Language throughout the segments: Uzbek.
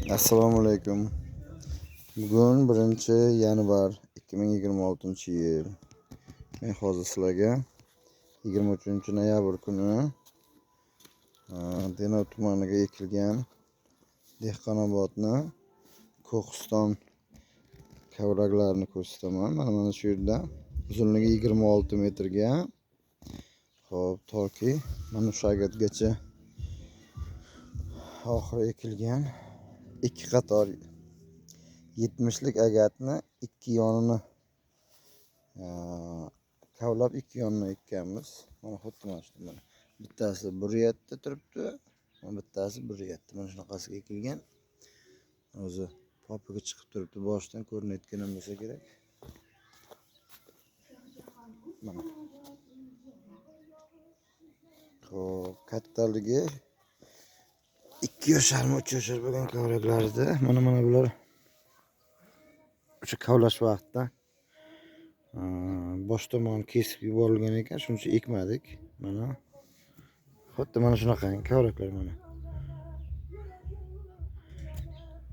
Assalomu alaykum. Bugun 1 yanvar 2026-yil. Men hozir sizlarga 23 noyabr kuni Denov tumaniga ekilgan Dehqonobodni Ko'histon kavraklarini ko'rsataman. Mana shu yerda uzunligi 26 metrga. Xo'p, toki mana shu agatgacha oxiri ekilgan ikki qator 70lik agatni ikki yonini kavlab ikki yonini ekkanmiz. Mana xuddi mana shu, mana bittasi buriyatda turibdi, bittasi buriyatda. Mana shunaqasiga ekilgan. O'zi popiga chiqib turibdi, boshidan ko'rinayotgan ham bo'lsa kerak. Mana. Xo'p, kattaligi 2 yosharmi, 3 yoshar bo'lgan kavraklarida. Mana bular o'sha kavlash vaqtida bosh tomoni kesib yuborilgan ekan, shuning uchun ekmadik. Mana xuddi mana shunaqangi kavraklar mana.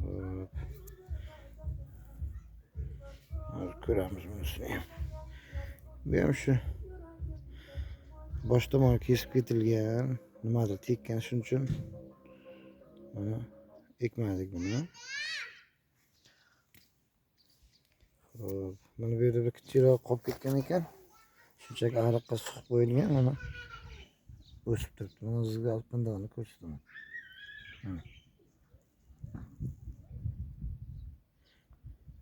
Xo'p. Hozir ko'ramiz bunisini ham. Bu ham shu bosh tomoni kesib ketilgan, nimadir tekkan, shuning uchun mana ekmadik buni. Xo'p, mana bu yerda bir kichikroq qolib ketgan ekan. Shunchaki ariqqa suqib qo'yilgan, mana o'sib turibdi. Mana sizga qandoqini ko'rsataman. Mana.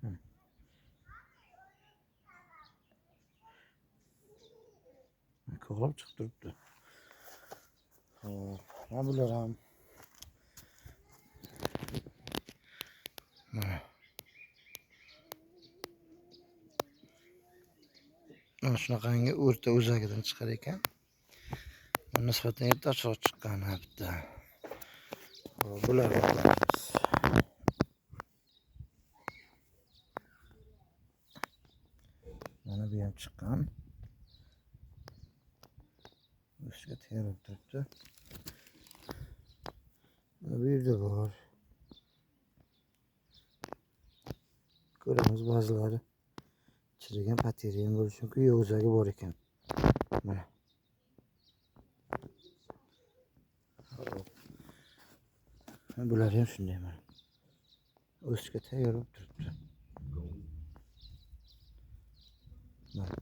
Mana. Ko'g'lab chiqib turibdi. Xo'p, mana bular ham mana. Mana shunaqangi o'rta o'zagidan chiqar ekan. Nisbatan ertaroq chiqqan bitta. Xo'p, bular mana bu ham chiqqan. Ustiga terib turibdi. Mana bu yerda bor. Ko'ramiz, ba'zilari chirigan pateri ham bo'lishi mumkin, yo'q o'zagi bor ekan. Mana. Bular ham shunday mana. O'sishga tayyor bo'lib turibdi. Mana.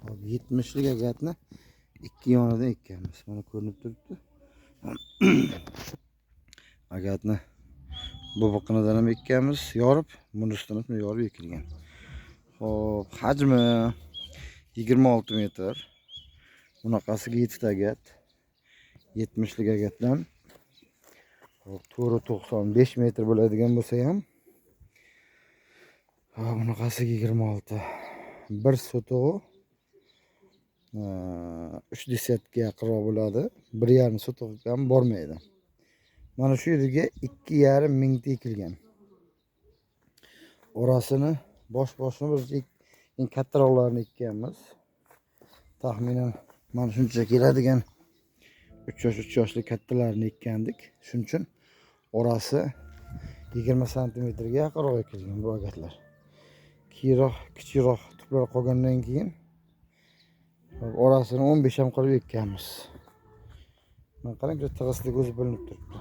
Hop, 70lik agatni ikki yonidan ekkanmiz. Mana ko'rinib turibdi. Agatni bu biqinidan ham ekkanmiz, yorib, bunisidan ham yorib ekilgan. Xo'p, hajmi 26 metr. Bunaqasiga 7 ta agat. 70lik agatdan xo'p, 495 metr bo'ladigan bo'lsa ham, bunaqasiga 26. Bir sotug'i 3 desyatga yaqinroq bo'ladi. 1,5 sotug'iga ham bormaydi. Mana shu yerga 2,5 mingta ekilgan. Orasini bosh-boshini biz eng kattaroqlarini ekkanmiz. Taxminan mana shuncha keladigan 3 yosh, 3 yoshli kattalarini ekkandik. Shuning uchun orasi 20 santimetrga yaqinroq ekilgan bu agatlar. Keyinroq kichikroq tuplar qolgandan keyin orasini 15 ham qilib ekkanmiz. Mana qarang, tig'izligi o'zi bilinib turibdi.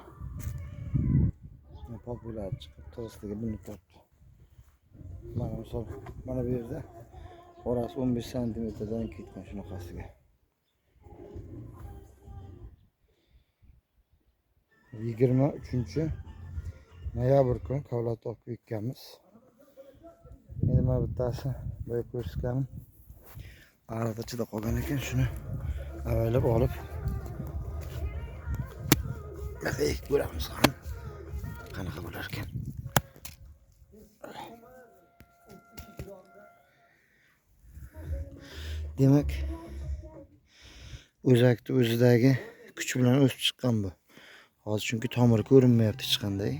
Poplar chiqib tig'izligi bilinib turibdi. Mana misol, mana bu yerda orasi 15 santimetrdan ketgan shunaqasiga. 23 noyabr kuni kavlat topib ekkanmiz. Endi mana bittasi boya ko'rsatganim ariq ichida qolgan ekan, shuni avaylab olib ekib ko'ramiz ham qanaqa bo'lar ekan. Demak, o'zakni o'zidagi kuch bilan o'sib chiqqan bu. Hozir chunki tomiri ko'rinmayapti hech qanday.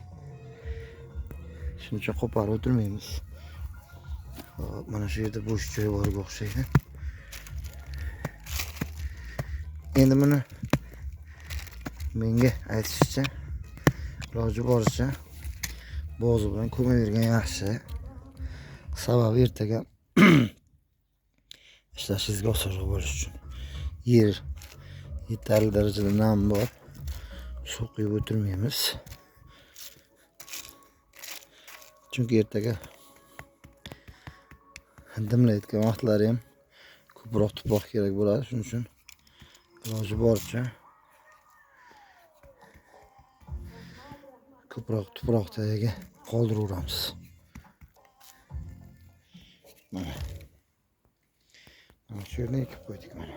Shuning uchun qo'parib o'tirmaymiz. Hop, mana shu yerda bo'sh joy borga o'xshaydi. Endi buni Menga aytishicha, iloji boricha bo'g'zi bilan ko'mavergan yaxshi. Sababi ertaga ishlashingizga osonroq bo'lishi uchun. Yer yetarli darajada nam bor. Suv quyib o'tirmaymiz. Chunki ertaga dimlayotgan vaqtlari ham ko'proq tuproq kerak bo'ladi. Shuning uchun iloji boricha ko'proq tuproq tagiga qoldiraveramiz. Mana. Mana shu yerni ekib qo'ydik mana.